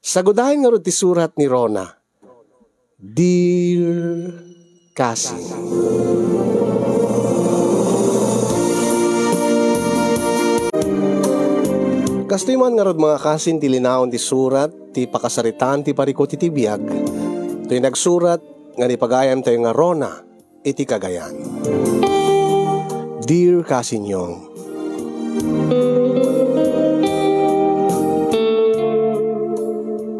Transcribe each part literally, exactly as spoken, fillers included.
Sagudayen ngarud ti surat ni Rona. Dear Cousin. Kastoy man ngarud, mga kasin, ti linaon ti surat ti pakasaritaan ti parikut iti biag. Toy nagsurat nga ni pagayamtayo nga Rona iti Cagayan. Dear Cousin Yong,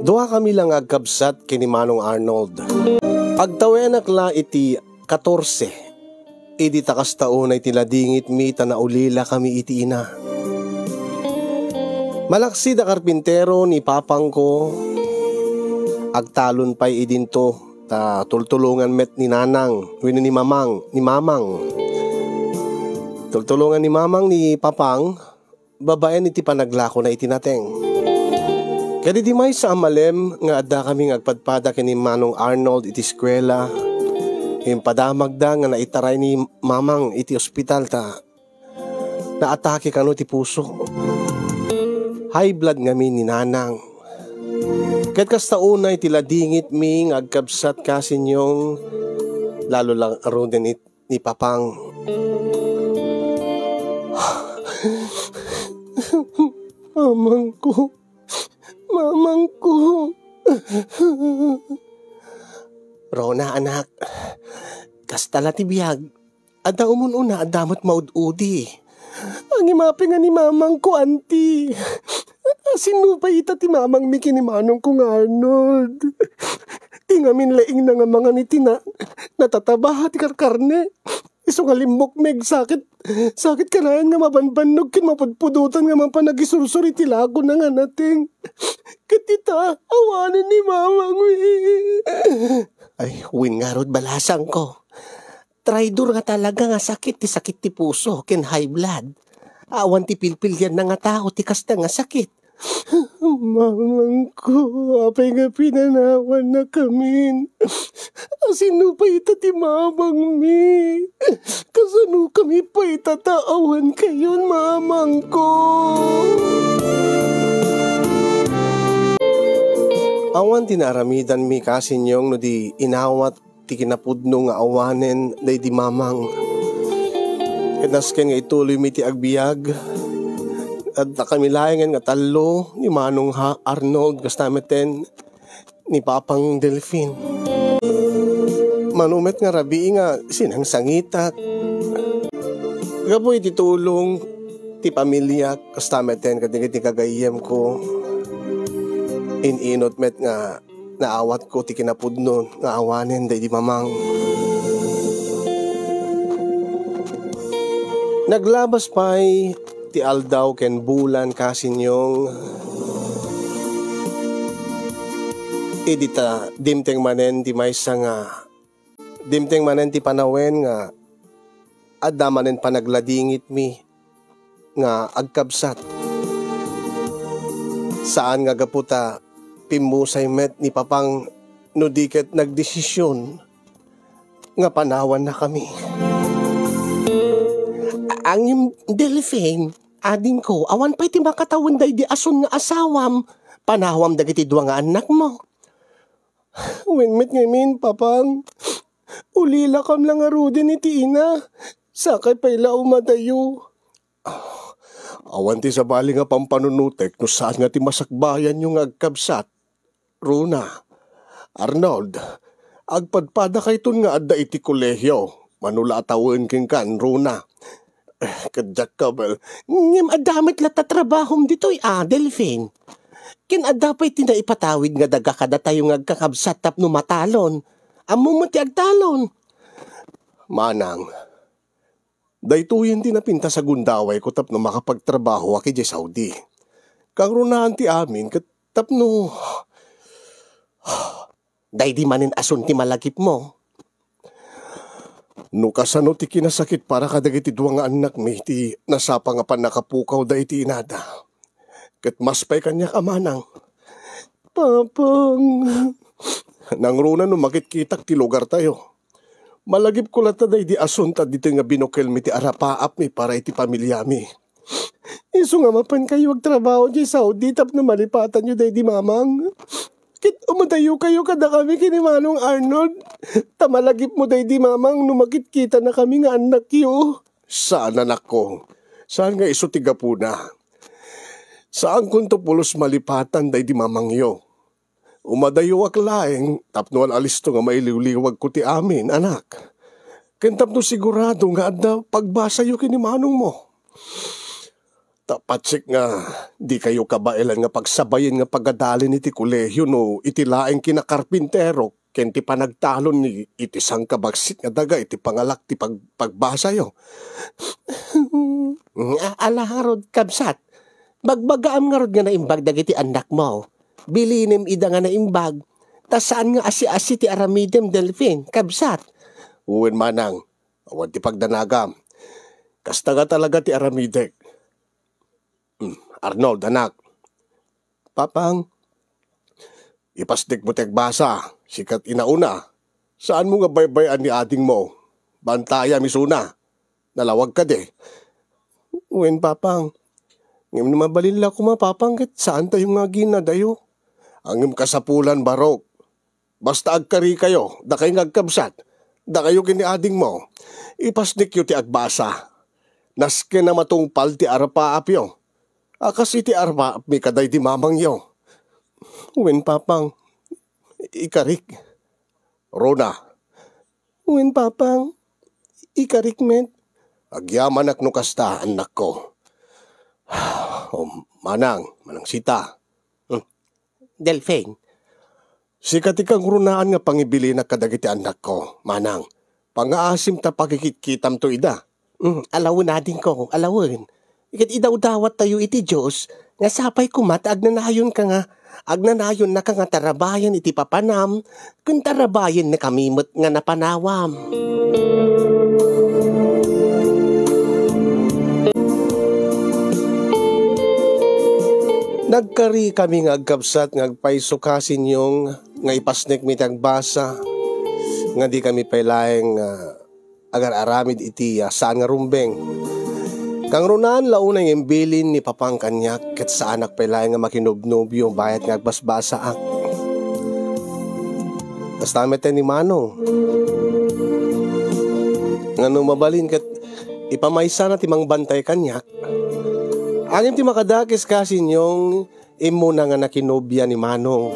dua kami la nga agkabsat ken ni Manong Arnold. Agtawenak la iti katorse, idi ta kasta unay ti ladingitmi ta naulilakami iti ina. Malaksid a karpintero ni papangko, agtalon pay idinto, ta tultulongan met ni nanang wenno ni mamang, ni mamang. Tultulongan ni mamang ni papang babaen iti panaglakona iti nateng. Ket idi maysa a malem nga addakami nga agpadpada ken ni Manong Arnold iti eskuela, impadamagda nga naitaray ni mamang iti ospital ta naatake kano ti puso. High blood ngamin ni nanang. Ket kasta unay ti ladingitmi nga agkabsat, Cousin Yong, lalo la ngaruden it-, ni papang. Mamangko. Mamangko. Rona, anak. Kasta la ti biag. Adda umun-una, adda met maud-udi. Angimapay nga ni mamangko, anti. Asino pay ita ti mamangmi ken ni manongko nga Arnold? Ti ngamin laingna nga mangan iti na-, natataba ti karkarne. Isu nga limmukmeg, sakit, sakit kanayon nga mabanbannog ken mapudpudotan nga mapan agisursor iti lakona nga nateng. Ket ita, awanen ni mamangmi. Ay, wen ngarud, balasangko. Traidor nga talaga nga sakit ti sakit ti puso ken high blood. Awan ti pilpilianna nga tao ti kasta nga sakit. Mamangko, apay nga pinanawannakamin? Asino pay ita ti mamangmi? Kasanokami pay ita ta awan kayon, mamangko? Awan ti naaramidanmi, Cousin Yong, no di inawat ti kinapudno nga awanen daydi mamang. Ket nasken nga ituloymi ti agbiag, addakami laengen nga tallo, ni Manong ha-, Arnold, kasta metten ni Papang Delfin. Mano met nga rabii nga sinangsangitak. Gapu iti tulong ti pamiliak, kasta metten kadagiti gagayyemko, in-inut met nga naawatko ti kinapudno nga awanen daydi mamang. Naglabas pay ti aldaw ken bulan, Cousin Yong, idi ta dimteng manen ti maysa nga, dimteng manen ti panawen nga adda manen panagladingitmi nga agkabsat. Saan nga gapu ta pimmusay met ni Papang no di ket nagdesision nga panawannakami. Ngem, Delfin, adingko, awan pay ti makatawen daydi asun nga asawam, panawam dagiti dua nga annakmo. Wen met ngamin, Papang, ulilakam la ngaruden iti ina, sakay pay la umadayo. Ah, awan ti sabali nga pampanunotek no saan nga ti masakbayanyo nga agkabsat. Runa, Arnold, agpadpadakayton nga adda iti kolehio, mano la a tawen kenkan, Runa. Eh, ket diak kabel. Ngem adda met latta trabahom ditoy, a, Delfin. Ken adda pay ti naipatawid nga daga kadatayo nga agkakabsat tapno matalon. Ammom met ti agtalon. Manang, daytoyen ti napintas a gundawayko tapno makapagtrabahoak idiay Saudi. Kangrunaan ti amin ket tapno Daydi manen asun ti malagipmo. No kasano ti kinasakit para kadagiti dua nga annakmi ti nasapa nga pannakapukawda iti inada, ket mas pay kaniak a manang. Papang. Nangruna no makitkitak ti lugartayo. Malagipko latta daydi asun ta ditoy nga binukelmi ti arapaapmi para iti pamiliami. Isu nga mapankayo agtrabaho diay Saudi tapno malipatanyo daydi Mamang. Ket umadayokayo kadakami ken ni Manong Arnold. Ta malagipmo daydi Mamang no makitkitanakami nga annakyo. Saan, anakko. Saan nga isu ti gapuna. Saankonto pulos malipatan daydi mamangyo. Umadayoak laeng tapno al-alisto nga mailiwliwagko ti amin, anak. Ken tapno sigurado nga adda pagbasayo ken ni manongmo. Ta patsek nga dikayo kabaelan nga pagsabayen nga pagadalin iti kolehio no iti laeng kinakarpintero ken ti panagtalon ni iti sangkabaksit nga daga iti pangalak ti pag-, pagbasayo. A-, ala ngarud, kabsat. Bagbagaam ngarud nga naimbag dagiti annakmo. Bilinem ida nga naimbag, ta saan nga asi-asi ti aramidem, Delfin, kabsat. Wen, manang, awan ti pagdanagam. Kasta nga talaga ti aramidek. Hmm, Arnold, anak. Papang, ipasdikmo ti agbasa, sika ti nauna. Saanmo nga baybay-an ni adingmo? Bantayam isuna. Nalawag kadi? Wen, Papang. Ngem no mabalin la koma, Papang, ket saantayo nga aginadayo. Ngem kasapulan, Barok. Basta agkarikayo, dakay nga agkabsat, dakayo ken ni adingmo, ipasdikyo ti agbasa. Nasken a matungpal ti arapaapyo, a kas iti arapaapmi kadaydi mamangyo. Wen, Papang, ikarik. Rona. Wen, Papang, ikarik met. Agyamanak no kasta, annakko. O, manang, manang Sita. Hmm. Delfin. Sika ti kangrunaan nga pangibilinak kadagiti annakko, manang. Pangaasim ta pakikitkitamto ida. Mm, alawen, adingko, alawen. Ket idawdawattayo iti Dios nga sapay koma ta agnanayonka nga, agnanayonnaka nga tarabayan iti papanam, ken tarabayennakami met nga napanawam. Nagkarikami nga agkabsat nga agpayso kasinyong nga ipasnekmi ti agbasa nga dikami pay laeng, ah, agar-aramid iti, ah, saan nga rumbeng. Kangrunaan la unay nga imbilin ni Papang kaniak ket saanak pay laeng nga makinobnobio bayat nga agbasbasaak. Kasta met ni Manong. Nga no mabalin ket ipamaysana ti mangbantay kaniak. Ngem ti makadakes kasinyong immuna nga nakinobia ni Manong.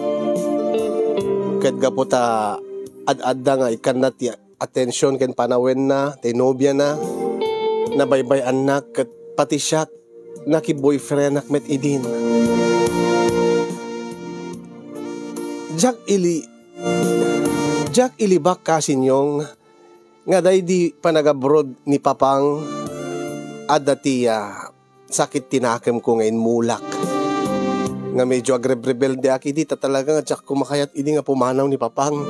Ket gapu ta ad-adda nga ikkanna ti atension ken panawenna, ti nobiana, nabaybay-annak ket pati siak, nakiboyfriendak met idin. Diak ili-, diak ilibak kasinyong nga daydi panagabroad ni Papang, adda ti, ah, sakit ti nakemko nga immulak. Nga medyo agrebrebeldeak idi ta talaga nga diak kumakayat idi nga pumanaw ni Papang.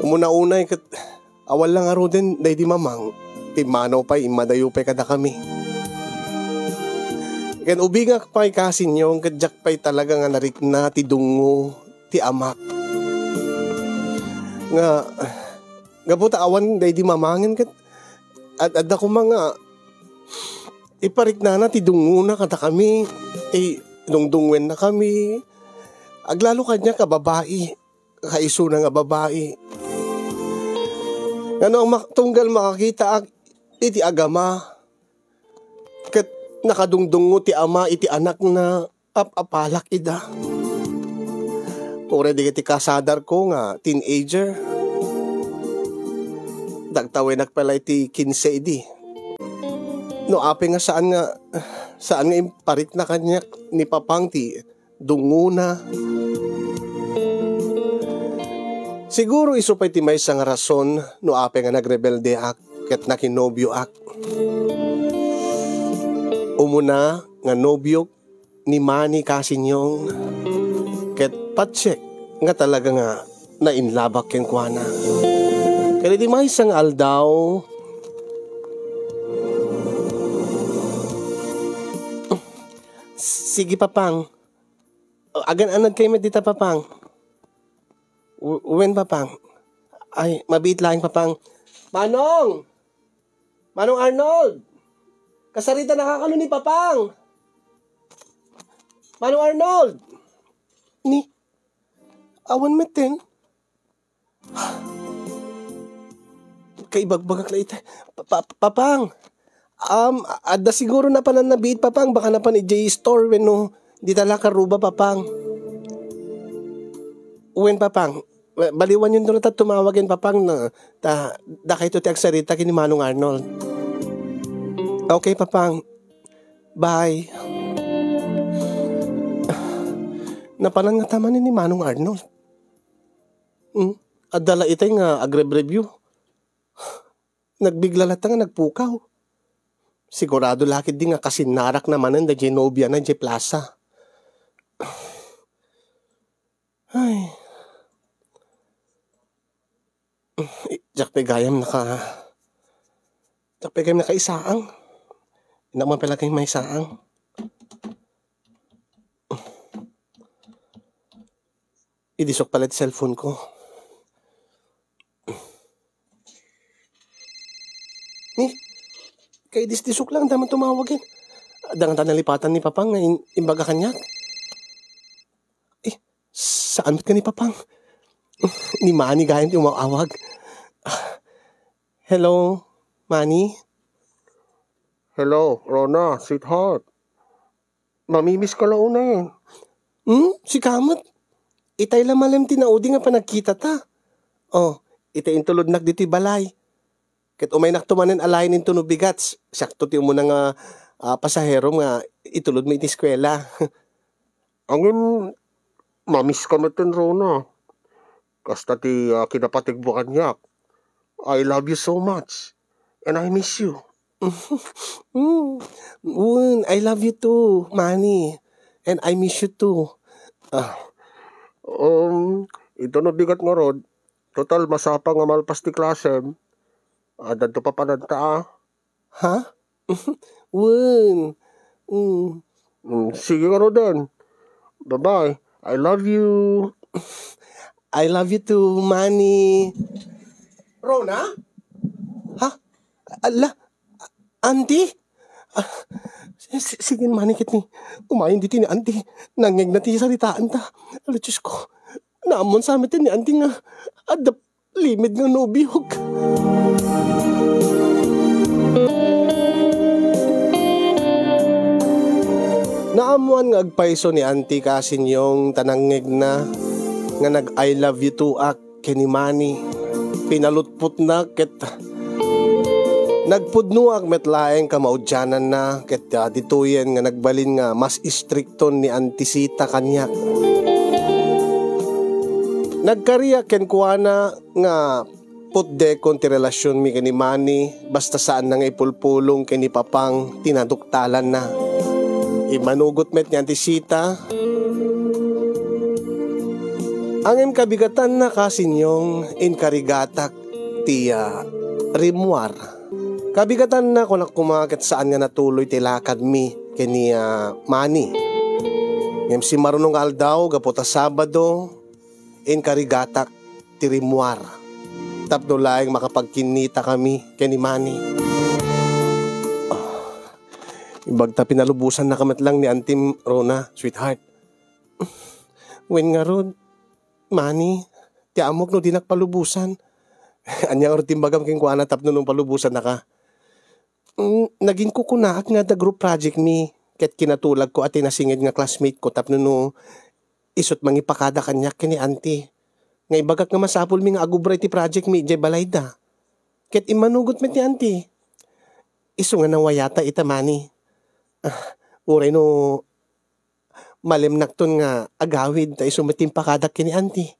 Umuna unay ket awan la ngaruden daydi Mamang, pimmanaw pay, immadayo pay kadakami. Ken ubingak pay kasinyong ket diak pay talaga nga narikna ti dungngo ti amak. Nga gapu ta awan daydi Mamang ket ad-, adda koma nga ipariknana ti dungngona kadakami, ti dungdungwennakami. Aglalo kaniak a babai, kaisuna nga babai. Ngano a mak-, tunggal makakitaak iti agama, ket nakadungdungngo ti ama iti anakna, ap-apalak ida. Uray dagiti kasadarko nga teenager, dagtawenak pay la iti kinse idi. No apay nga saan nga, saan nga imparikna kaniak ni Papang ti dungngona. Siguro isu pay ti maysa nga rason no apay nga nagrebeldeak ket nakinobioak. Umuna nga nobiok ni Manny Casinyong, ket patsek nga talaga nga nainlabak kenkuana. Ket iti maysa nga aldaw, sige, Papang. Agan-anad kayo met dita, Papang. W-, wen, Papang? Ay, mabiit laeng, Papang. Manong! Manong Arnold! Kasarita na kakano ni Papang? Manong Arnold? Ni, awan metten. Kaibagbagak la ita. Pa-, pa-, Papang, um, adda siguro napanan nabiit, Papang. Baka napan idiay store wenno dita la karuba, Papang. Wen, Papang. Ba-, baliwanyon to na ta tumawagen, Papang, na, ta, dakayto ti agsarita ken ni Manong Arnold. Okay, Papang. Bye. Napanan ngata manen ni Manong Arnold. Hmm? Adda la itay nga agrebreview. Nagbigla latta nga nagpukaw. Sigurado la ketdi nga kasinnarak na manen daydiay nobiana idiay plaza. Ay. Diak pay gayam naka-, diak pay gayam nakaisaang. Innak man pala kay maisaang. Idisok pala ti cellphone ko. Ni, kay disdisok lang, dayta man tumawagen. Adda ngata nalipatan ni Papang nga in-, imbaga kaniak. Eh, saan met kani Papang? Ni Manny gayam ti umawawag. Hello, Manny? Hello, Rona, sweetheart. Mamimiss ka la unayen. Hmm? Sika met? Itay la malem ti naudi nga panagkitata. Oh, itay intulodnak ditoy balay. Ket umaynakto manen alaen intono bigat. Siakto ti umuna nga, ah, pasaherom nga itulodmo iti eskuela. Ngem, mamiss ka metten, Rona. Kasta ti, ah, kinapategmo kaniak. I love you so much. And I miss you. Mm. Wen, I love you too, Manny. And I miss you too. Ah. Um, intono bigat ngarud. Total, masapa nga malpas ti klasem. Addanto papananta, ah. Ha? Wen. Mm. Mm, sige ngaruden. Bye-bye. I love you. I love you too, Manny. Rona? Ha? Ala, Auntie? Ah, si-, si-, sige, Manny, ket ni, umayen ditoy ni Auntie. Nangngegna ti saritaanta. Ala, Diyos ko. Naammon sa met ni Auntie nga adda limed nga nobiok. Naammoan nga agpayso ni Auntie Kasinyong ta nangngegna nga nag-I love you too-ak ken ni Manny. Pinalutpotna ket nagpudnoak met laeng kamaudiananna ket, ah, ditoyen nga nagbalin nga mas istrikton ni Auntie Sita kaniak. Nagkariak kenkuana nga putdekon ti relasionmi ken ni Manny, basta saanna nga ipulpulong ken ni Papang ti naduktalanna. Immanugot met ni Auntie Sita. Ngem kabigatanna, Kasinyong, inkarigatak ti, ah, rimmuar. Kabigatanna, kunak koma, ket saan nga natuloy ti lakadmi ken ni, ah, Manny. Ngem simmaruno nga aldaw, gapu ta Sabado, inkarigatak ti rimmuar tapno laeng makapagkinnitakami ken ni Manny. Ah, ibagta pinalubosannaka met lang ni Antim, Rona, sweetheart. Wen ngarud, Manny, ti ammok no dinak palubosan. Ania ngarud ti imbagam kenkuana tapno no palubosannaka? Mm, nagingkukunaak nga adda group project mi, ket kinatulagko a ti nasinged nga classmate ko tapno no isut' mangipakada kaniak ken ni Auntie. Nga ibagak nga masapulmi nga agubra iti project mi idiay balayda. Ket immanugot met ni Auntie. Isu nga nawayata ita, Manny. Ah, uray no malemnakton nga agawid ta isu met ti impakadak ken ni Auntie.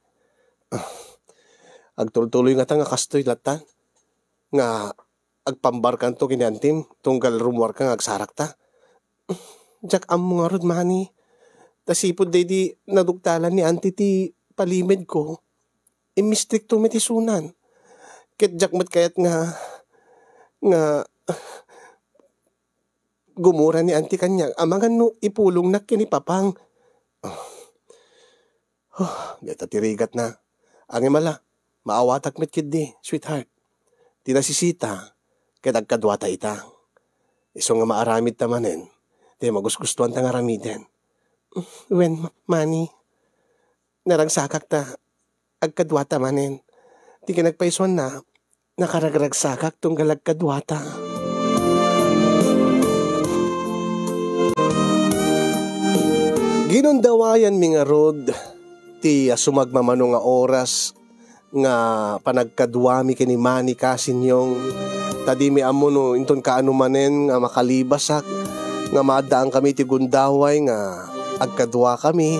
Ah, agtultuloy ngata nga kastoy latta nga agpambarkanto ken ni Antim tunggal rummuarka nga agsarakta. Diak ammo ngarud, Manny. Ta sipud daydi naduktalan ni Auntie ti palimedko, immistrikto met isunan. Ket diak met kayat nga, nga gumura ni Auntie kaniak amangan no ipulongnak ken ni Papang. Huh, dayta ti rigatna. Ngem ala, maawatak met ketdi, sweetheart. Ti nasisita, ket agkaduata ita. Isu nga maaramidta manen ti magusgustoanta nga aramiden. Wen, Mani, naragsakak ta agkaduata manen. Ti kinagpaisuanna, nakaragragsakak tunggal agkaduata. Ginundawayanmi ngarud ti sumagmamano nga oras nga panagkaduami ken ni Mani, kasinyong, ta dimi ammo no inton kaano manen nga makalibasak nga maaddaankami iti gundaway nga agkaduakami.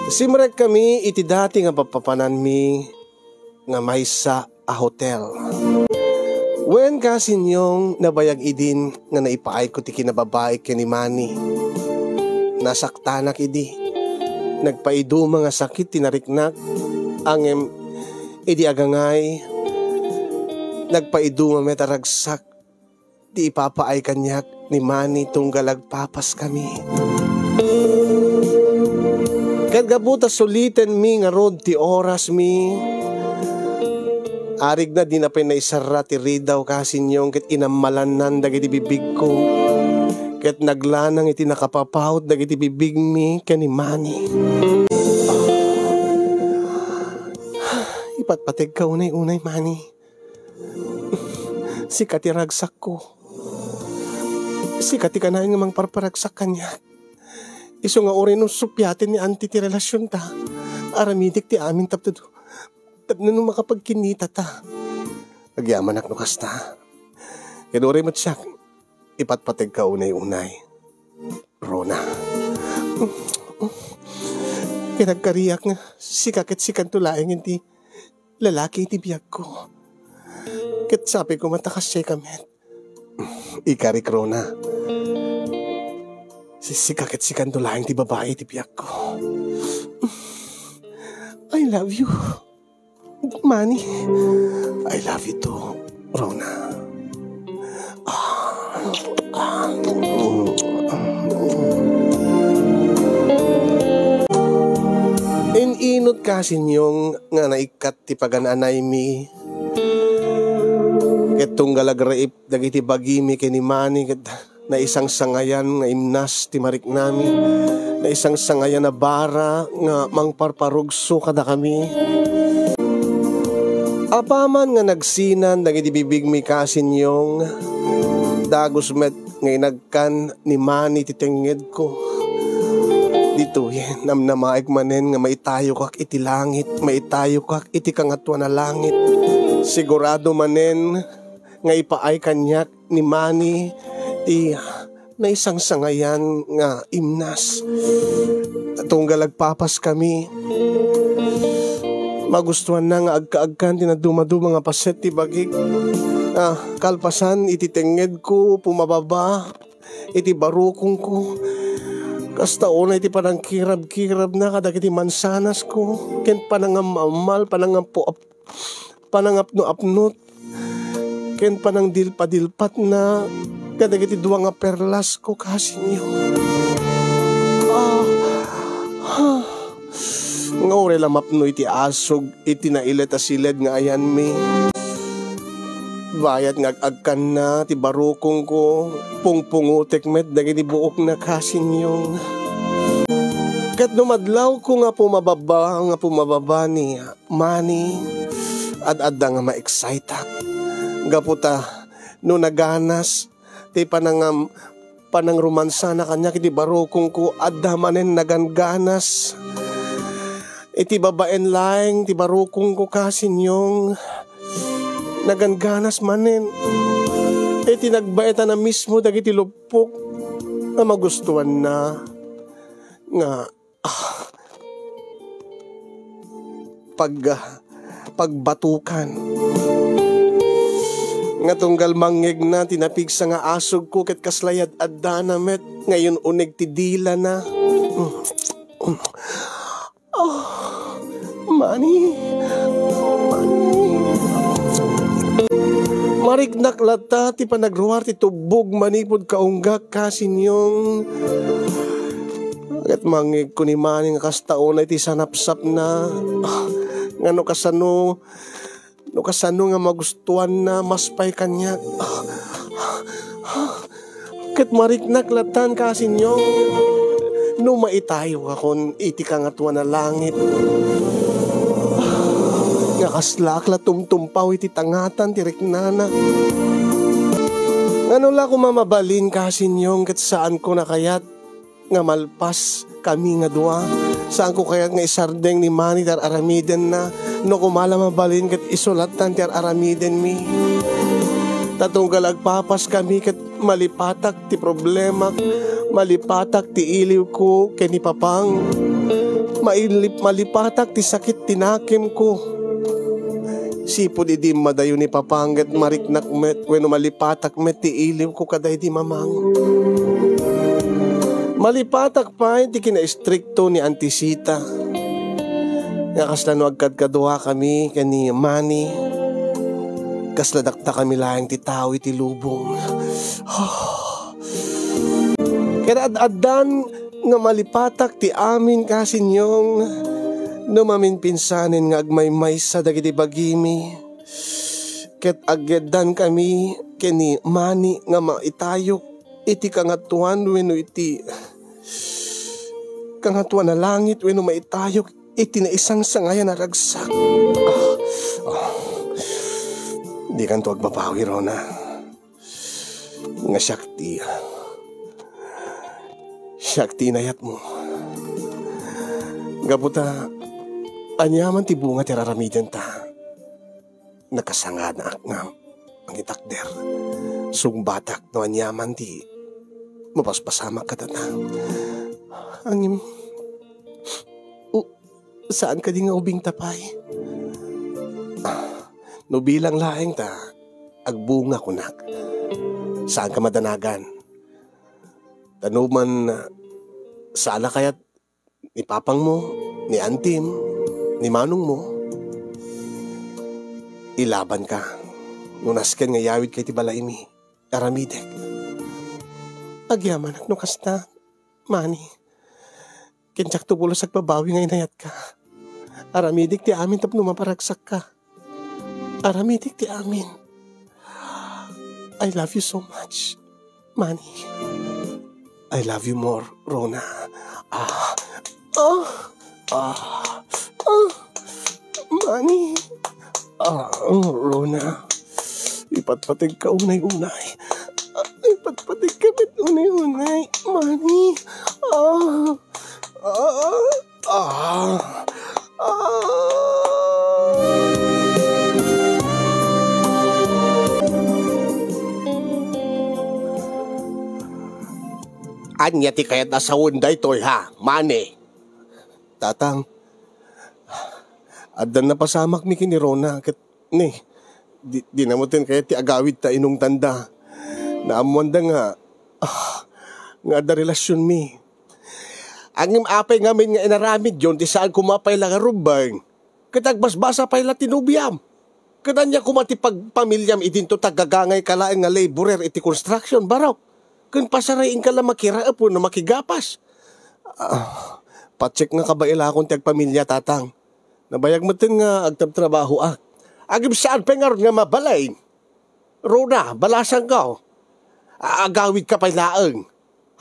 Simrekkami iti dati nga papapananmi nga maysa a hotel. Wen, kasinyong, nabayag idin nga naipaayko ti kinababaik ken ni Mani. Nasaktanak idi. Nagpaiduma nga sakit ti nariknak, ngem idi agangay, nagpaiduma met a ragsak ti ipapaay kaniak ni Mani tunggal agpapaskami. Ket gapu ta sulitenmi ngarud ti orasmi, arigna dina pay naisarra ti ridaw, kasinyong, ket inammalannan dagiti bibigko, ket naglanang iti nakapapaut dagiti bibigmi ken ni Mani. Ipatpategka unay-unay, Mani. Sika ti ragsakko. Sika ti kanayon nga mangparparagsak kaniak. Isu nga uray no supiaten ni Auntie ti relasionta, aramidek ti amin tapno, tapno no makapagkinnitata. Agyamanak no kasta. Ket uray met siak, ipatpategka unay-unay, Rona. Ket agkariak nga sika ket sikanto laeng ti lalaki iti biagko. Ket sapay koma ta kasdiay ka met. Ikarik, Rona. Sisika ket sikanto laeng ti babai iti biagko. I love you, Mani. I love you too, Rona. In-inot kasinyong nga naikkat ti pagan-anaymi. Ket tunggal agraip dagiti bagimi ken ni Mani ket naisangsangayan nga imnas ti mariknami, naisangsangayan a bara nga mangparparugso kadakami. Apaman nga nagsinan dagiti bibigmi kasinyong, dagus met nga inagkan ni Mani ti tengngedko. Ditoyen, namnamaek manen nga maitayokak iti langit, maitayokak iti kangatoan a langit. Sigurado manen nga ipaay kaniak ni Mani ti naisangsangayan nga imnas. Tunggal agpapaskami, magustuanna nga agkaagkan ti nadumaduma nga paset ti bagik. Ah, kalpasan iti tengngedko, pumababa iti barukongko. Kasta unay ti panangkirabkirabna kadagiti mansanasko, ken panangamammal, panangampuap-, panangapnoapnot, ken panangdilpadilpatna kadagiti dua nga perlasko, kasinyong. Ah, ah. Nga uray la mapno iti asog iti nailet a siled nga ayanmi. Bayat nga ag-agkanna ti barukongko, pungpungotek met dagiti buokna, kasinyong. Ket no madlawko nga pumababa, nga pumababa ni Mani, ad-adda nga ma-exciteak. Gapu ta no naganas ti panangam-, panangromansana kaniak iti barukongko, adda manen nagangganas. Iti babaen laeng ti barukongko, kasinyong, nagangganas manen. Iti nagbaetana mismo dagiti luppok nga magustuanna nga, ah, pag-, pagbatukan. Nga tunggal mangngegna ti napigsa nga asogko ket kasla yad-addana met nga yun-uneg ti dilana. Ah, Mani. Mani. Mariknak latta ti panagruar ti tubbog manipud kaunggak, kasinyong. Ket mangngegko ni Mani nga kasta unay ti sanapsapna. Ah, nga no kasano, no kasano nga magustuanna, mas pay kaniak. Ah, Ket mariknak latan, Kasinyong, no maitayokakon iti kangatoan a langit, nga kaslaak la tumtumpaw iti tangatan ti riknana. Ngano la koma mabalin, Kasinyong, ket saanko a kayat nga malpas kami nga dua. Saanko kayat nga isardeng ni Manny ti ar-aramidenna? No koma la mabalin ket isu latan ti ar-aramidenmi. Ta tunggal agpapas kami ket malipatak ti problemak, malipatak ti iliwko ken ni Papang. Mailip-, malipatak ti sakit ti nakemko. Sipud idi immadayo ni Papang ket mariknak met wenno malipatak met ti iliwko kadaydi Mamang. Malipatak pay ti kinaistrikto ni Auntie Sita. Nga kasla no agkadkaduakami ken ni Manny, kasla daktakami laeng ti tao iti lubong. Ket ad-addan nga malipatak ti amin, Kasinyong, no maminpinsanen nga agmaymaysa dagiti bagimi, ket agyaddankami ken ni Manny nga maitayok iti kangatoan wenno iti kangatoan a langit wenno maitayok iti naisangsangayan a ragsak. Ah, ah. Dikanto agbabawi, Rona. Nga siak ti, siak ti inayatmo. Gapu ta, aniaman ti bunga ti ar-aramidenta, nakasanganaak nga mangitakder. Sungbatak no aniaman ti mapaspasamak kadata. Ngem, u-, saan kadi nga ubingta pay? Ah, no bilang laeng ta agbunga, kunak. Saanka madanagan. Ta no man, ah, sala kayat ni papangmo, ni antim, ni manongmo, ilabanka no nasken nga iyawidka iti balaymi. Aramidek. Agyamanak no kasta, Manny. Ken diakto pulos agbabawi nga inayatka. Aramidek ti amin tapno maparagsakka. Aramidek ti amin. I love you so much, Manny. I love you more, Rona. Ah. Ah. Ah. Ah. Manny. Ah, Rona. Ipatpategka unay-unay. Ah, ipatpategka met unay-unay, Manny. Ah. Ah. Ah. Ah. Ania ti kayat a sawen daytoy, ha, Manny? Tatang, addan napasamakmi ken ni Rona, ket ni, di, dina metten kayat ti agawid ta inungtanda. Naammoanda nga, ah, nga adda relasionmi. Ngem apay ngamin nga inaramidyon ti saan koma pay la nga rumbeng? Ket agbasbasa pay la ti nobiam. Ket ania koma ti pagpamiliam idinto ta gagangayka laeng nga laborer iti construction, barok? Ken pasarainka la makiraep wenno makigapas? Ah, patsek nga kabaelakon ti agpamilia, Tatang. Nabayag metten nga agtrabtrabahoak. Ngem saan pay ngarud nga mabalin? Rona, balasangko. A-, agawidka pay laeng.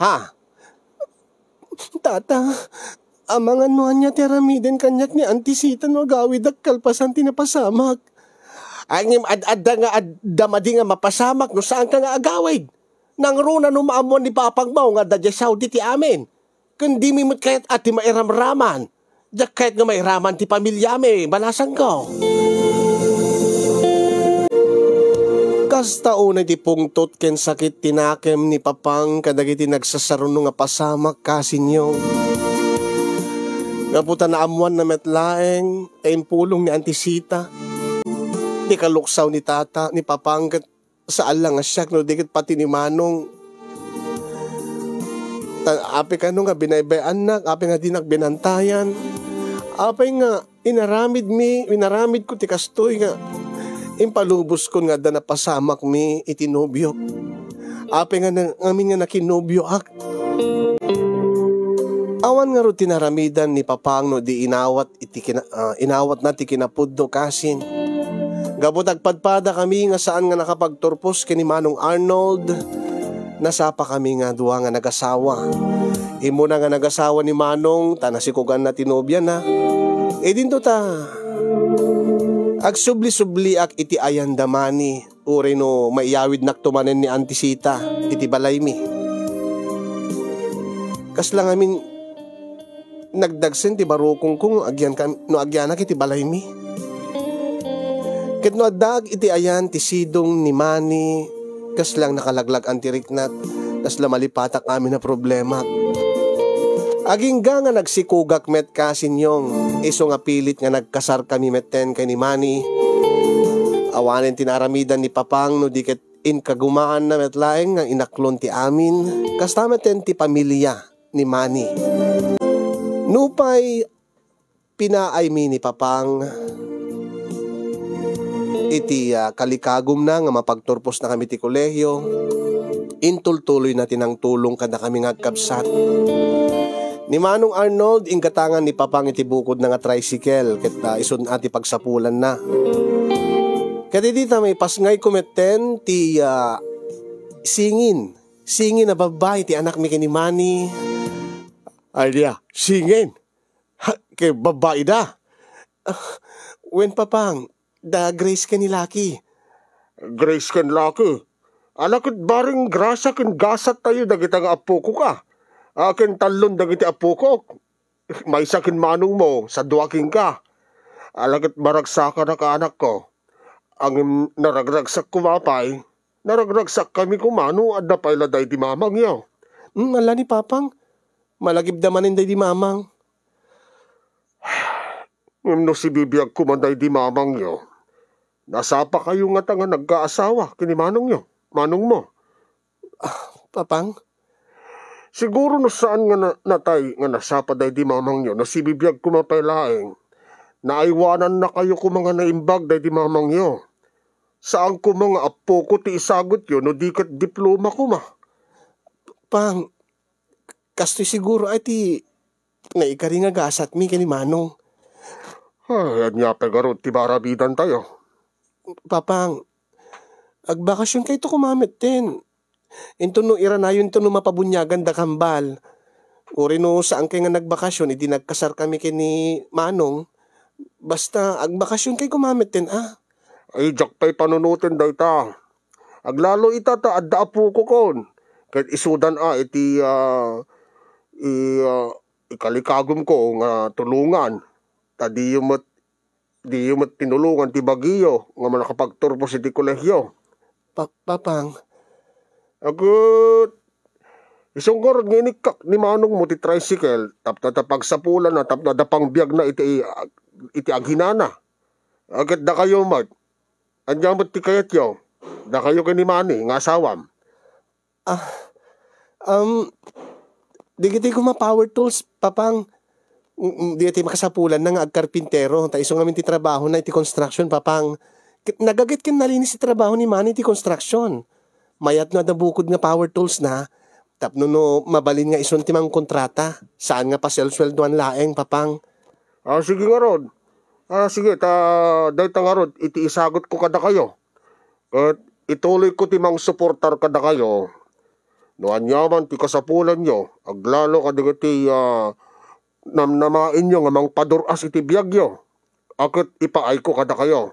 Ha? Tata, amangan no ania ti aramiden kaniak ni Auntie Sita no agawidak kalpasan ti napasamak. Ngem ad-adda nga adda madi nga mapasamak no saanka nga agawid. Nangruna no maammoan ni papangmo nga adda diay Saudi ti amin. Ken dimi met kayat a ti mairamraman. Diak kayat nga mairaman ti pamiliami, balasangko. Kasta unay ti pungtot ken sakit ti nakem ni Papang kadagiti nagsasaruno nga pasamak, Kasinyong. Gapu ta naammoanna met laeng ta impulong ni Auntie Sita ti kaluksaw ni Tata, ni Papang, ket saan la nga siak no di ket pati ni Manong. Ta apay kano nga binaybay-annak, apay nga dinak binantayan, apay nga inaramidmi, inaramidko ti kastoy nga impaluboskon nga adda napasamakmi iti nobiok. Apay nga na-, ngamin nga nakinobioak. Awan ngarud ti naramidan ni Papang no di inawat iti kina-, ah, inawatna ti kinapudno, Kasin. Gapu ta agpadpadakami nga saan nga nakapagturpos ken ni Manong Arnold, Nasapa kami nga dua nga nagasawa. Immuna nga nagasawa ni Manong, ta nasikuganna ti nobiana. Idinto ta agsubli-subliak iti ayan da Manny, uray no maiyawidnakto manen ni Auntie Sita iti balaymi. Kasla ngamin, nagdagsen ti barukongko no agyan kam-, no agyanak iti balaymi. Ket no addaak iti ayan ti sidong ni Manny, kasla nakalaglag-an ti riknak, kasla malipatak amin a problemak. Agingga nga nagsikugak met, Kasinyong, isu nga pilit nga nagkasarkami metten ken ni Manny. Awanen ti naaramidan ni Papang no di ket inkagumaanna met laeng nga inaklon ti amin. Kasta metten ti pamilia ni Manny. Nupay pinaaymi ni Papang iti, ah, kalikagumna nga mapagturposnakami ti kolehio, intultuloyna ti nangtulong kadakami nga agkabsat. Ni Manong Arnold, inggatangan ni Papang iti bukodna nga tricycle ket, ah, isun a ti pagsapulanna. Ket idi ta maipasngayko metten ti, ah, singin, singin a babbai ti anakmi ken ni Manny. Ay, dia, singin. Ha, ket babbai da? Ah, wen, Papang, da Grace ken ni Lucky. Grace ken Lucky? Ala ket bareng grasya ken gasat tayo dagita nga appokoka. Akin tallon dagiti appokok. Maysa ken manongmo, sa dua kenka. Ala ket maragsakanak a anakko. Ngem naragragsak koma pay, naragragsak kami koma no adda pay la daydi mamangyo. Hmm, ala ni Papang. Malagipda manen daydi mamang. Ngem no sibibiag koma daydi mamangyo, nasapakayo ngata nga nagkaasawa ken ni manongyo, manongmo? Ah, Papang? Siguro no saan nga na-, natay nga nasapa daydi mamangyo, no sibibiag koma pay laeng, naaywanannakayo koma nga naimbag daydi mamangyo. Saan koma nga appoko ti isagutyo no di ket diploma koma. Pang, kastoy siguro ay ti naikari nga gasatmi ken ni Manong. Ay, ania pay garud ti maaramidantayo? Papang, agbakasionkayto koma metten. Inton no iranayonto no mapabuniagan da kambal. Uray no saankay nga nagbakasion idi nagkasarkami ken ni Manong, basta agbakasionkay koma metten a. Ay, diak pay panunoten dayta. Aglalo ita ta adda appokon. Ket isudan a iti, ah, i-, ah, ikalikagumko nga tulongan. Ta diyo met, diyo met tinulongan ti bagiyo nga nakapagturpos iti kolehio. Pa-, Papang. Agut, isu ngarud nga inikkak ni manongmo ti tricycle, tapno ta pagsapulanna, tapno adda pangbiagna iti, iti aghinana. Ket dakayo met, ania met ti kayatyo? Dakayo ken ni Manny nga asawam. Ah, um, dagiti koma power tools, Papang. Mm, mm, dagiti makasapulanna nga agkarpintero, ta isu ngamin ti trabahona iti construction, Papang. Ket nagaget ken nalinis ti trabaho ni Manny iti construction. Mayat no adda bukod nga power tools na, tapno no mabalin nga isun ti mangkontrata, saan nga paselsueldoan laeng, Papang. Ah, sige ngarud. Ah, sige, ta dayta ngarud iti isagutko kadakayo. Ket ituloyko ti mangsuportar kadakayo. No aniaman ti kasapulanyo, aglalo kadagiti, ah, namnamaenyo nga mangpadur-as iti biagyo, a ket ipaayko kadakayo.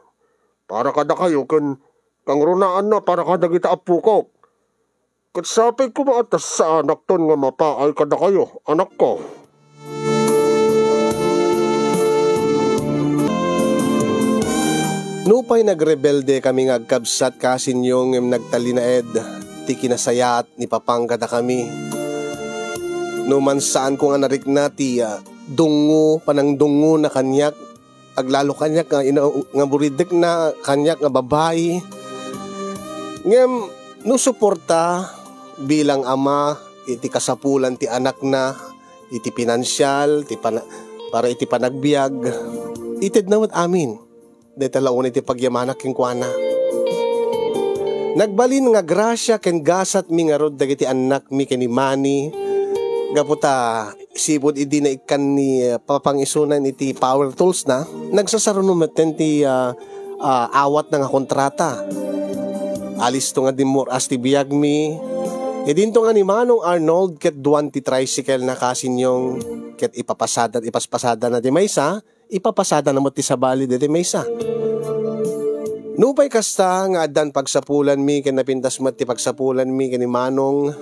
Para kadakayo ken kangrunaanna para kadagiti appokok. Ket sapay koma a ta saanakton nga mapaay kadakayo, anakko. Nupay nagrebelde kami nga agkabsat, Kasinyong, ngem nagtalinaed ti kinasayaat ni Papang kadakami. No man saanko nga narikna ti, ah, dungngo, panangdungngo na kaniak, aglalo kaniak nga ina-, nga buridekna kaniak nga babai. Ngem no suporta bilang ama iti kasapulan ti anakna, iti pinansial, ti pana-, para iti panagbiag, itedna met amin. Dayta la unay ti pagyamanak kenkuana. Nagbalin nga grasia ken gasatmi ngarud dagiti annakmi ken ni Manny, gapu ta sipud idi naikkan ni, ah, Papang isunan iti power tools na, nagsasaruno metten ti, ah, ah, awatna nga kontrata. Alisto nga dimmur-as ti biagmi, Idinto nga ni Manong Arnold ket duan ti tricycle na, Kasinyong, ket ipapasada, ipaspasadana ti maysa, ipapasadana met ti sabali daydi maysa. Nupay kasta nga addan pagsapulanmi ken napintas met ti pagsapulanmi ken ni Manong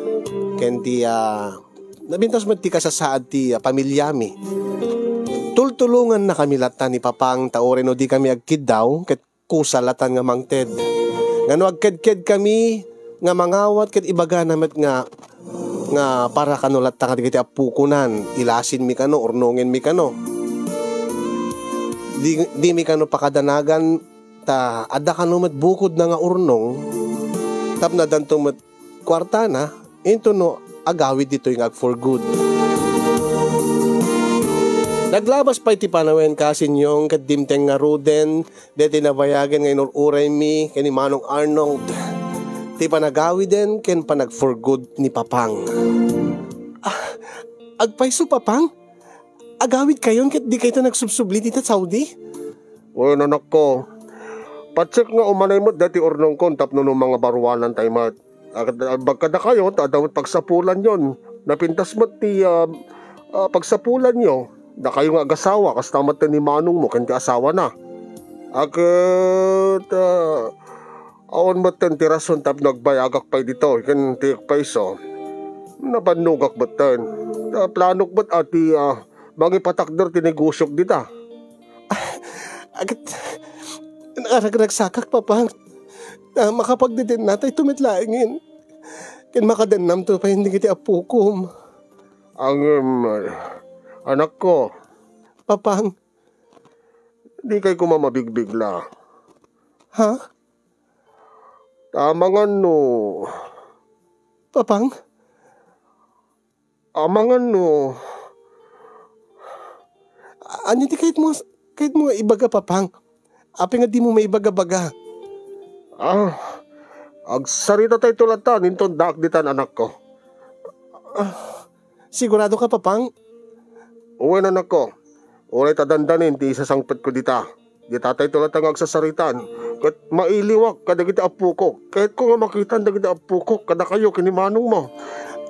ken ti, ah, napintas met ti kasasaad ti, ah, pamilyami. Tultulongannakami latta ni Papang ta uray no dikami agkiddaw ket kusa latan nga mangted. Nga no agkedkedkami nga mangawat ket ibagana met nga, nga para kano latta kadagiti appokonan, ilasinmi kano, urnongenmi kano. Di, dimi kano pakadanagan ta adda kano met bukodna nga urnong tapno addanto met kuartana, intono agawid ditoy nga ag-for good. Naglabas pay ti panawen, Kasinyong, ket dimteng ngaruden daytoy nabayagen nga inur-uraymi ken ni Manong Arnold, ti panagawiden ken panag-for good ni Papang. Ah, agpayso, Papang? Agawidkayon ket dikayto nagsubsubli dita Saudi? Wen, anakko, patsek nga umanay met daytoy urnongkon tapno no mangabaruanantay met. Agkadakayo ta adda met pagsapulanyon. Napintas met ti, ah, ah, pagsapulanyo. Dakayo nga agasawa, kasta met ni manongmo ken ti asawana. Ket, ah, awan met ti rason tapno agbayagak pay ditoy ken ti agpayso. Nabannogak met. Ta planok met a ti, ah, mangipatakder ti negosiok dita. Ket naragragsakak, Papang. Ta makapagdedennatayto met laengen. Ken makadennamto pay dagiti appokom. Ngem, anakko. Papang. Dikay koma mabigbigla. Ha? Ta amangan no. Papang? Amangan no. Ania ti kayatmo, kayatmo nga ibaga, Papang? Apay nga dimo maibaga-baga? Ah, agsaritatayto latta inton daak ditan, anakko. Ah, sigurado ka, Papang? Wen, anakko. Uray ta dandanin ti isasangpetko dita. Ditatayto latta nga agsasaritaan. Ket mailiwak kadagiti appokok. Kayatko nga makitan dagiti appokok kadakayo ken ni manongmo.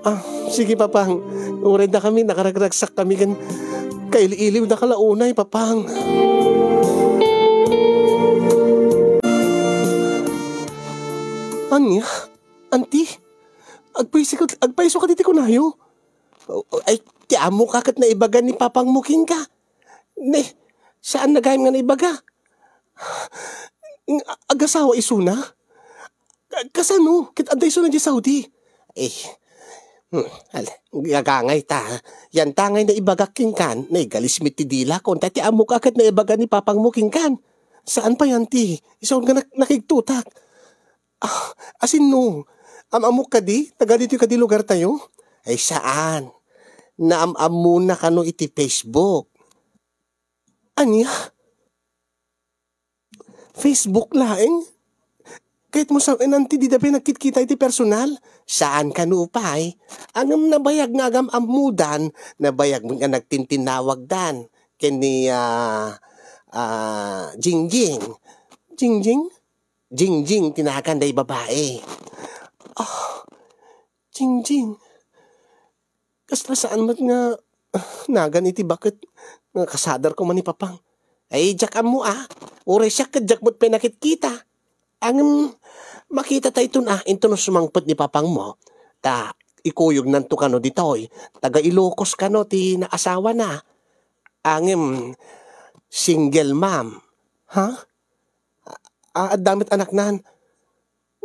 Ah, sige, Papang. Uray dakami, nakaragragsakkami ken kaili-iliwdaka la unay, Papang. Ania? Anti? Agpayso ka, agpayso ka diti kunayo? O, o, ay, ti ammoka ket naibaga ni Papangmo kenka. Ne, saanna gayam nga naibaga. Nga agasawa isuna? Ka-, kasano? Ket adda isuna idiay Saudi? Eh, hmm, al-, gagangay ta. Yanta ngay naibagak kenkan, naigalis met ti dilak, kunta ti ammoka ket naibaga ni Papangmo kenkan. Saan pay, Anti? Isu nga nak-, nakigtotak. Ah, asinno? Am-ammok kadi? Taga ditoy kadi lugartayo? Ay, saan. Naam-ammona kano iti Facebook. Ania? Facebook laeng? Kayatmo sawen, Anti, dida pay nagkitkita iti personal? Saan kano pay? Ngem nabayag nga agam-ammodan, nabayag met nga nagtintinawagdan ken ni, ah, ah, Jingjing. Jingjing? Jingjing ti nagan day babai. Ah, Jingjing. Kasla saan met nga, ah, nagan iti baket nga kasadar koma ni Papang. Ay, diak ammo, ah. Uray siak ket diak met pay nakitkita. Ngem, makitatayton, ah, intono sumangpet ni Papangmo. Ta, ikuyognanto kano ditoy. Taga Ilocos kano ti naasawana. Ngem, single mom. Ha? A-, adda met anaknan.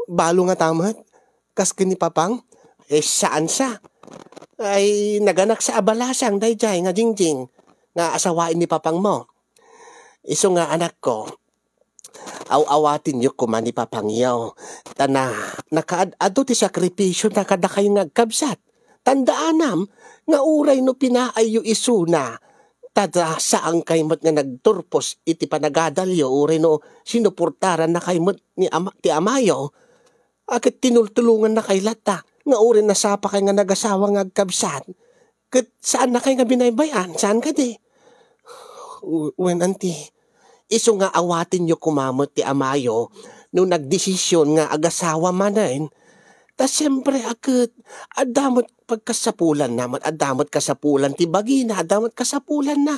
Balo ngata met? Kas ken ni Papang? Eh, saan sa? Ay, naganaksa a balasang daydiay nga Jingjing nga asawaen ni Papangmo. Isu nga, anakko, aw-awatenyo koma ni Papangyo. Ta na, nakaad-adu ti sakripisio na kadakayo nga agkabsat. Tandaanam nga uray no pinaayyo isuna, ta, ta saankay met nga nagturpos iti panagadalyo uray no sinuportarannakay met ni ama, ti amayo, a ket tinultulongannakay latta nga uray nasapakay nga nagasawa nga agkabsat, ket saannakay nga binaybay-an, saan kadi? U-, wen, Anti, isu nga awatenyo koma met ti amayo no nagdesisyon nga agasawa manen, Ta siempre a ket, adda met pagkasapulanna met, adda met kasapulan ti bagina, adda met kasapulanna.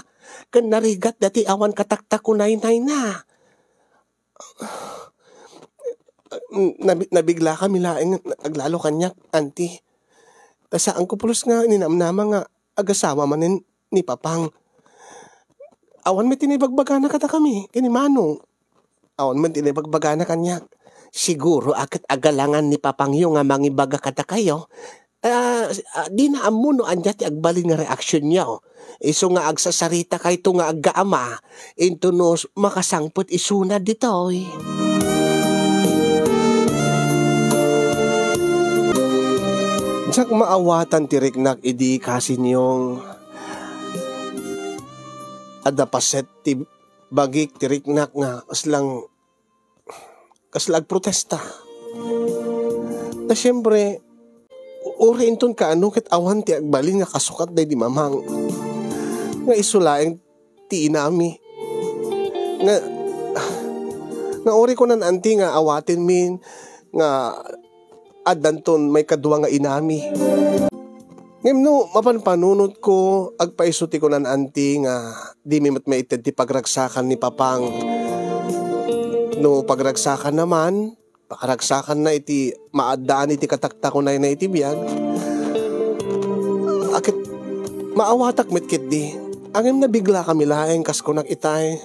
Ken narigat dati awan kataktakunaynayna. Nabi-, nabiglakami laeng nga aglalo kaniak, anti. Ta saanko pulos nga ninamnama nga agasawa manen ni Papang. Awan met ti naibagbagana kadakami ken ni Manong. Awan met ti naibagbagana kaniak. Siguro a ket agalangan ni Papangyo nga mangibaga kadakayo. Ah, ah, dina ammo no ania ti agbalin nga reaksionyo. Isu nga agsasaritakayo nga aggaama, intono makasangpet isuna ditoy. Diak maawatan ti riknak idi, kasinyong. Adda paset ti bagik ti riknak nga kaslang, kasla agprotesta. Ta siempre, u-, uray inton kaano ket awan ti agbalin nga kasukat daydi Mamang. Nga isu laeng ti inami. Nga, nga uray kunan anti nga awatenmin nga addanton maikadua nga inami. Ngem no mapanpanunotko, agpaiso ti kunan anti nga dimi met maited ti pagragsakan ni Papang. No pagragsakanna man, pagragsakanna iti maaddaan iti kataktakunayna iti biag, a ket maawatak met ketdi. Ngem nabiglakami laeng kas kunak itay.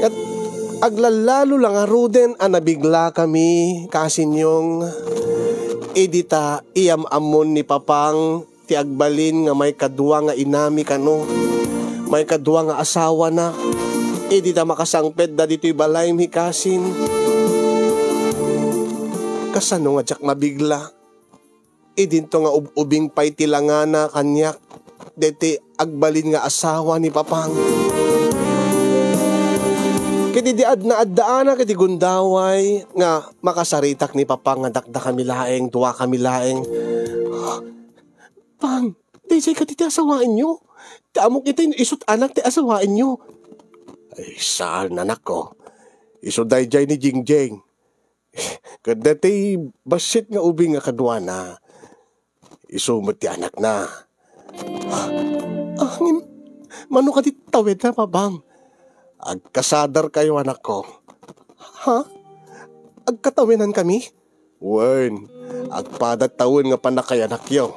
Ket aglallalo la ngaruden a nabiglakami, kasinyong, idi ta iyam-ammon ni Papang ti agbalin nga maikadua nga inami kano, maikadua nga asawana, idi ta makasangpetda ditoy balaymi, kasin. Kasano nga diak mabigla? Idinto nga ub-ubing pay ti langana kaniak deti agbalin nga asawa ni Papang. Ket idi ad-, naaddaanak iti gundaway nga makasaritak ni Papang nga dakdakami laeng, duakami laeng. "Pang, daydiay kadi ti asawaenyo? Ti ammok itay no isut anak ti asawaenyo." "Ay, saan, anakko. Isu daydiay ni Jingjing. Ket daytoy bassit nga ubing a kaduana, isu met ti anakna." "Ah, ngem, mano kadi ti tawedna, Papang?" "Agkasadarkayo, anakko." "Ha? Agkatawenankami?" "Wen, agpada tawen nga pannakayanakyo."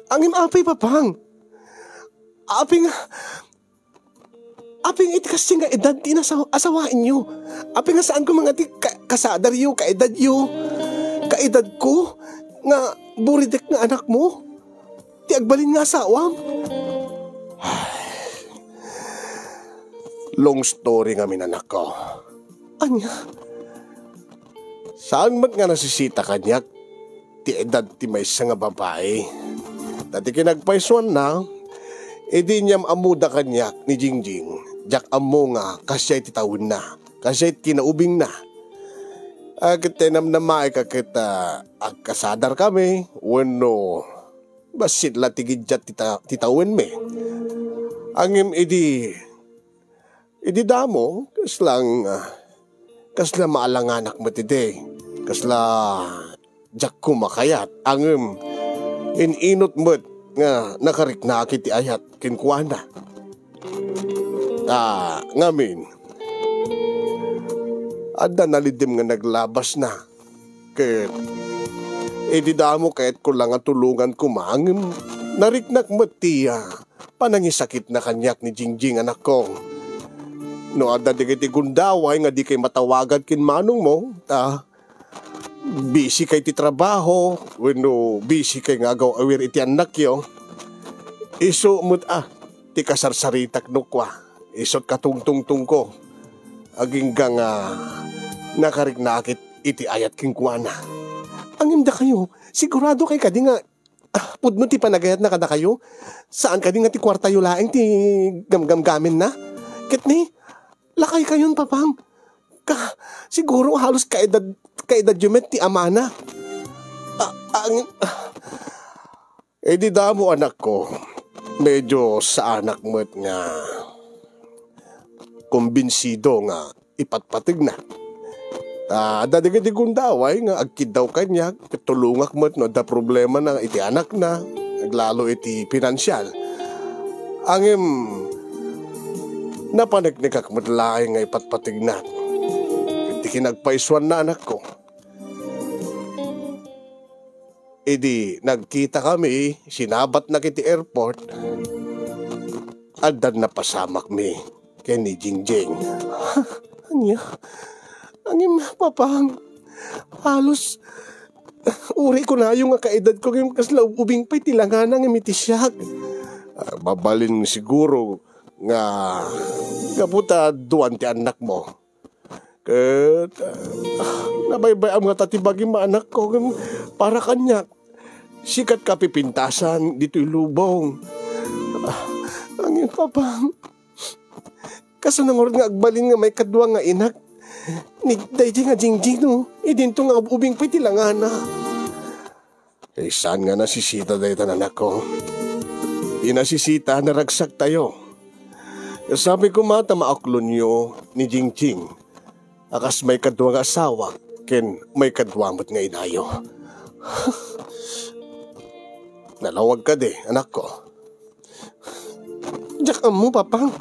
"Ngem apay, Papang? Apay nga, apay nga iti kasdi nga edad ti inasaw-, asawaenyo? Apay nga saan koma nga ti ka-, kasadaryo, kaedadyo, kaedadko, nga buridek nga anakmo? Ti agbalin nga asawam?" Long story ngamin, anakko. Ania? Saan met nga nasisita kaniak ti edad ti maysa nga babai. Ta ti kinagpaysuanna, idi inyam-ammoda kaniak ni Jingjing, diak ammo nga kasiay ti tawenna, kasiay ti kinaubingna. A, ket ta namnamaek a ket, a, agkasadarkami wenno bassit la ti giddiat ti ta-, ti tawenmi. Ngem idi, idi damo, kaslang, a, kasla maalanganak met idi. Kasla diak koma kayat, ngem in-inut met nga nakariknaak iti ayat kenkuana. A, ngamin, adda nalidim nga naglabasna. Ket idi damo, kayatko la nga tulongan koma, ngem nariknak met ti, a, panangisakitna kaniak ni Jingjing, anakko. No adda dagiti gundaway nga dikay matawagan ken manongmo, ta bisikay ti trabaho, wenno bisikay nga agaw-awir iti annakyo, isu met, a, ti kasarsaritak no kua, isut katungtungtongko, agingga nga nakariknaak it-, iti ayat kenkuana. Ngem dakayo, siguradokay kadi nga, a, pudno ti panagayatna kadakayo? Saan kadi nga ti kuartayo laeng ti gamgamgamenna? Ket ni, lakaykayon, Papang. Ka, siguro halos kaedad, kaedadyo met ti amana. A, a, ngem, a, Idi damo, anakko, medyo saanak met nga kumbinsido nga ipatpategna. Ah, adda dagiti gundaway nga agkiddaw kaniak, ket tulongak met no adda problemana iti anakna, aglalo iti pinansial. Ngem napaneknekak met laeng nga ipatpategnak iti kinagpaysuanna, anakko. Idi nagkitakami, sinabatnak iti airport, addan napasamakmi ken ni Jingjing. Ania? Ngem, Papang, halos uri kunayo nga kaedadko ngem kasla ub-ubing pay ti langana ngem iti siak. Ah, mabalin siguro nga gapu ta duan ti annakmo. Ket, ah, nabaybay-am ngata ti bagim, anakko, ngem para kaniak, sikat ka pipintasan ditoy lubong. Ah, ngem, Papang, kasano ngarud nga agbalin nga maikadua nga inak ni daydiay nga Jingjing no idinto nga ub-ubing pay ti langana? Eh, saan nga nasisita dayta, anakko? Ti nasisita, naragsaktayo. Sapay koma ta maaklonyo ni Jingjing a kas maikadua nga asawak ken maikadua met nga inayo. Nalawag kadi, anakko? Diak ammo, Papang.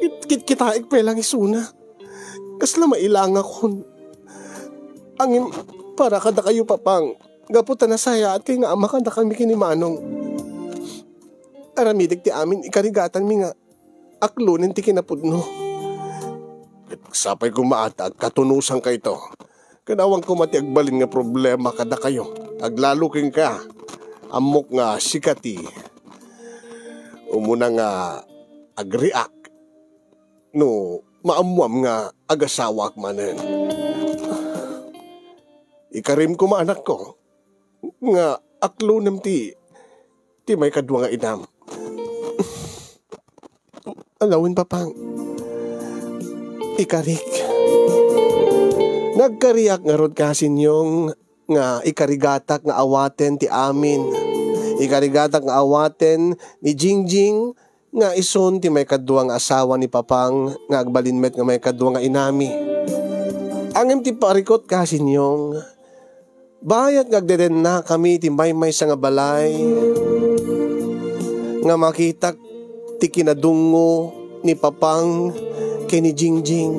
Kit-, kit-, kitaek pay lang isuna. Kasla mailangakon. Ngem, para kadakayo, Papang, gapu ta nasayaat kay nga ama kadakami ken ni Manong. Aramidek ti amin ikarigatanmi nga aklonen ti kinapudno. Ket sapay koma ta agkatunosankayto. Ket awan koma ti agbalin nga problema kadakayo. Aglalo kenka. Ammok nga sika ti umuna nga agriak no maammuam nga agasawaak manen. Ikarim koma, anakko, nga aklonem ti, ti maikadua nga inam. Alawen, Papang. Ikarik. Nagkariak ngarud, Kasinyong, nga ikarigatak nga awaten ti amin. Ikarigatak nga awaten ni Jingjing nga isun ti maikadua nga asawa ni Papang nga agbalin met nga maikadua nga inami. Ngem ti parikut, Kasinyong, bayat nga agdedennakami iti maymaysa nga balay, nga makitak ti kinadungngo ni Papang ken ni Jingjing.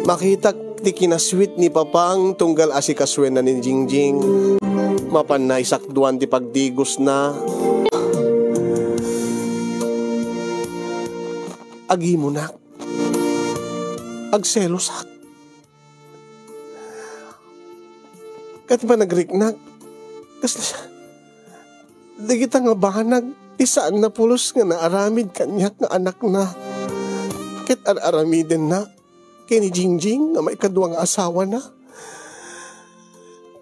Makitak ti kinasweet ni Papang tunggal asikasoenna ni Jingjing. Mapanna isakduan ti pagdigosna. Agimunak. Agselosak. Ket panagriknak, kasla dagita nga banag ti saanna pulos nga naaramid kaniak nga anakna, ket ar-aramidenna ken ni Jingjing nga maikadua nga asawana.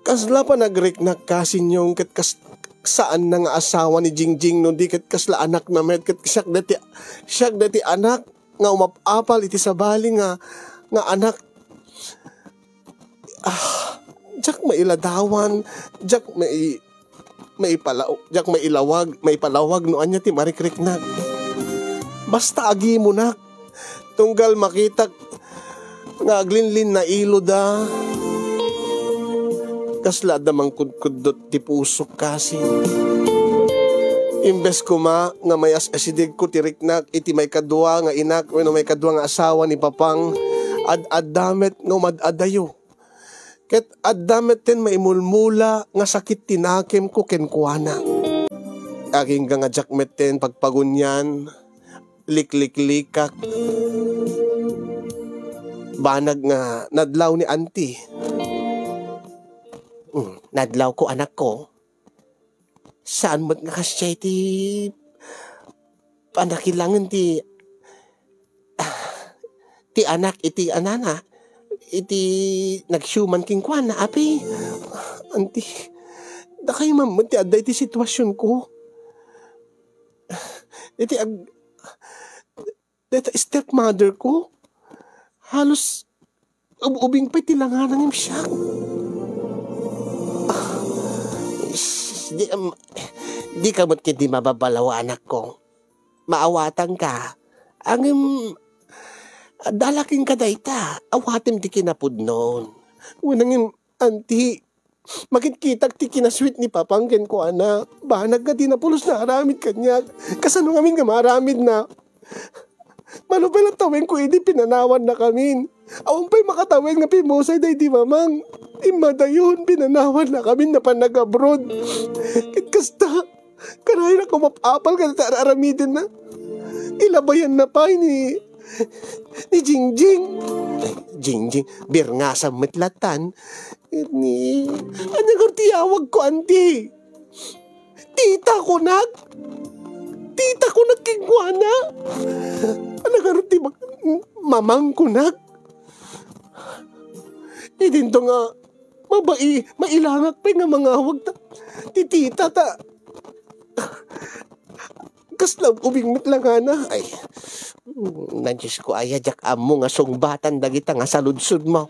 Kasla panagriknak, Kasinyong, ket kas-, saanna nga asawa ni Jingjing no di ket kasla anakna met, ket siak dayta, siak dayta anak nga umap-apal iti sabali nga, nga anak. Ah, diak mailadawan, diak mai-, maipalaw-, diak mailawag, maipalawag no ania ti marikriknak. Basta agimunak, tunggal makitak nga aglinlinnailoda. Kasla adda mangkudkuddot ti pusok, Kasi. Imbes koma nga mayas-asidegko ti riknak iti maikadua nga inak wenno maikadua nga asawa ni Papang, ad-adda met nga umad-adayo. Ket adda metten maimulmula nga sakit ti nakemko kenkuana. Agingga nga diak metten pagpagunyan, likliklikak. Banag nga nadlaw ni Auntie. Mm, nadlawko, anakko. Saan met nga kasdiay ti panakilangen ti, ah, ti anak iti anana, iti nagsiuman kenkuana, api? Auntie, dakayo man met ti adda iti situasionko. Iti ag-, dayta stepmother ko, halos ub-ubing pay ti langana ngem siak. Ah, is-, di, em, di ka met ketdi mababalaw, anakko. Maawatanka. Ngem, Adda la kenka dayta, awatem ti kinapudnon. Wen, ngem, anti, makitkitak ti kinasweet ni Papang kenkuana. Banag nga di na pulos naaramid kaniak. Kasano ngamin nga maaramidna? Mano pay la tawenko idi pinanawannakamin. Awan pay makatawen nga pimmusay daydi Mamang. Immadayon, pinanawannakamin napan nag-abroad. Ket kasta, kanayon a kumap-apal kadagiti ar-aramidenna. Ilabayanna pay ni, ni Jingjing. Ay, Jingjing, birngasam met latan. Ni, ania ngarud ti yawagko, anti? Tita kunak? Tita kunak kenkuana? Ania ngarud ti mag-, Mamang kunak? Idinto nga mabai, mailangak pay nga mangawag ta, ti tita ta. Kasla ubing met la ngana. Ay, na Diyos ko, aya, diak ammo nga sungbatan dagita nga saludsodmo.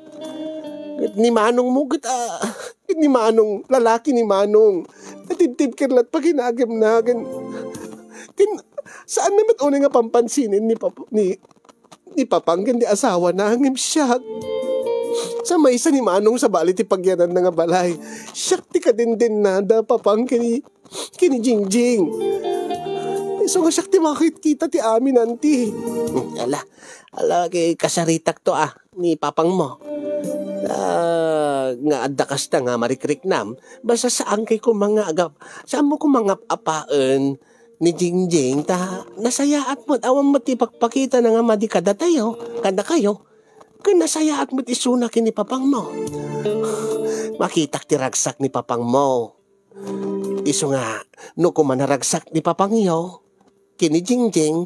Ket ni Manong mo, ket, ah, ket ni Manong, lalaki ni Manong. Natibtibker lat pa kinagem na, ken, ken, saan na met unay nga pampansinen ni pap-, ni, ni Papang ken di asawana, ngem siak. Sa maysa ni Manong sabali ti pagyananna nga balay. Siak ti kadendennada, Papang, ken ni ken ni Jingjing. Isu nga siak ti makitkita ti amin, anti. Hmm, ala, ala, ket kasaritakto, ah, ni Papangmo. Ah, nga adda kasta nga marikriknam, basta saan kay koma nga agap-, saanmo koma nga ap-apaen ni Jingjing, ta nasayaat met, awan met ti ipakpakitana nga madi kadatayo, kadakayo, ken nasayaat met isuna ken ni Papangmo. Makitak ti ragsak ni Papangmo. Isu nga, no koma naragsak ni Papangyo ken ni Jingjing,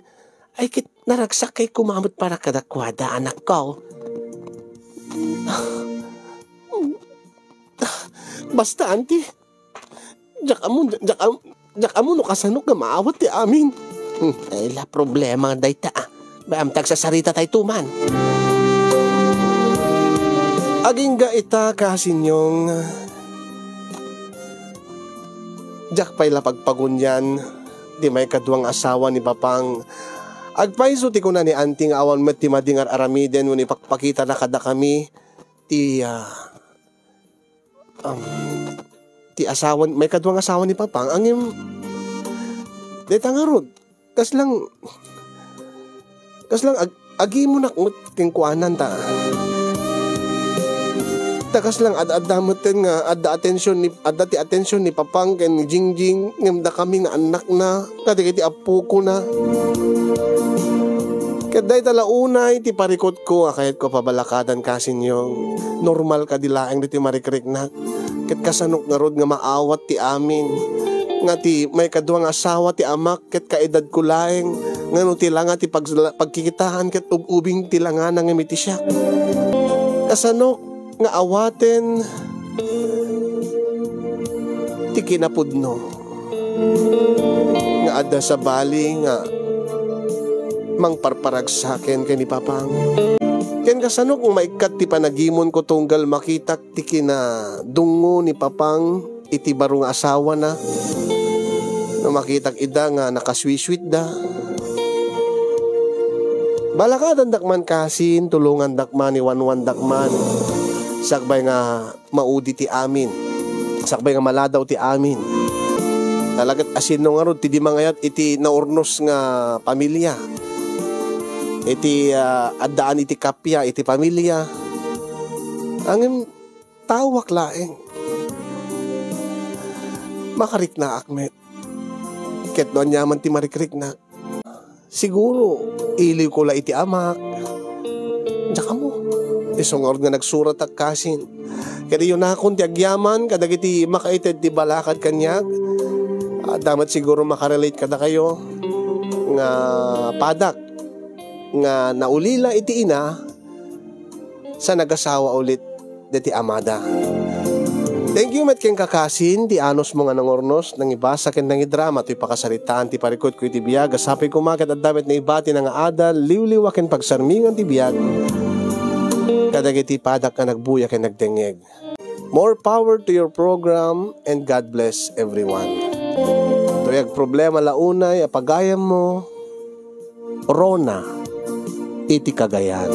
ay ket naragsak kay koma met para kadakuada, anakko. Basta, anti, diak ammo, diak am-, diak ammo no kasano nga maawat ti amin. Hmm, ay, la problema dayta, ah. Bay-am ta agsasarita tayo man. Agingga ita, kasinyong, diak pay la pagpagunian ti maikadua nga asawa ni Papang. Agpayso ti kuna ni Anti nga awan met ti madi nga ar-aramiden wenno ipakpakitana kadakami ti, ah, um, ti asawa, maikadua nga asawa ni Papang, ngem dayta ngarud, kaslang, kaslang ag-, agimunak met kenkuana ta. Ta kaslang ad-adda metten nga adda atension ni, adda ti atension ni Papang ken ni Jingjing, ngem dakami nga annakna, kadagiti appokona. Ket dayta la unay ti parikutko a kayatko a pabalakadan, kasinyong. Normal kadi laeng ditoy marikriknak. Ket kasanok ngarud nga maawat ti amin, nga ti maikadua nga asawa ti amak ket kaedadko laeng, nga no ti langa ti pag-, pagkikitaan ket ub-ubing ti langana ngem iti siak. Kasanok nga awaten ti kinapudno nga adda sabali nga mangparparagsaken ken ni Papang. Ken kasanok nga maikkat ti panagimonko tunggal makitak ti kinadungngo ni Papang iti baro nga asawana. No makitak ida nga nakasweet-sweetda, balakadandak man kasin, tulongandak man, iwanwandak man. Sakbay nga maudi ti amin. Sakbay nga maladaw ti amin. Talagat asino ngarud ti di mangayat iti naurnos nga pamilia. Iti, ah, addaan iti kappia iti pamilia. Ngem taoak laeng. Makariknaak met. Ket no aniaman ti marikriknak, siguro, iliwko la iti amak. Diak ammo. Isu ngarud nga nagsuratak kasin. Ket iyunakon ti agyaman kadagiti makaited ti balakad kaniak. Adda met siguro makarelate kadakayo nga padak nga naulila iti ina sa nagasawa ulit deti amada. Thank you met ken kakasin, ti anusmo nga nangurnos, nangibasa ken nangidrama toy pakasaritaan ti parikutko iti biag. Sapay koma ket adda met naibatina nga adal, liwliwa ken pagsarmingan ti biag kadagiti padak nga nagbuya ken nagdengngeg. More power to your program and God bless everyone. Toy agproblema la unay a pagayammo, Rona. iti kagayan.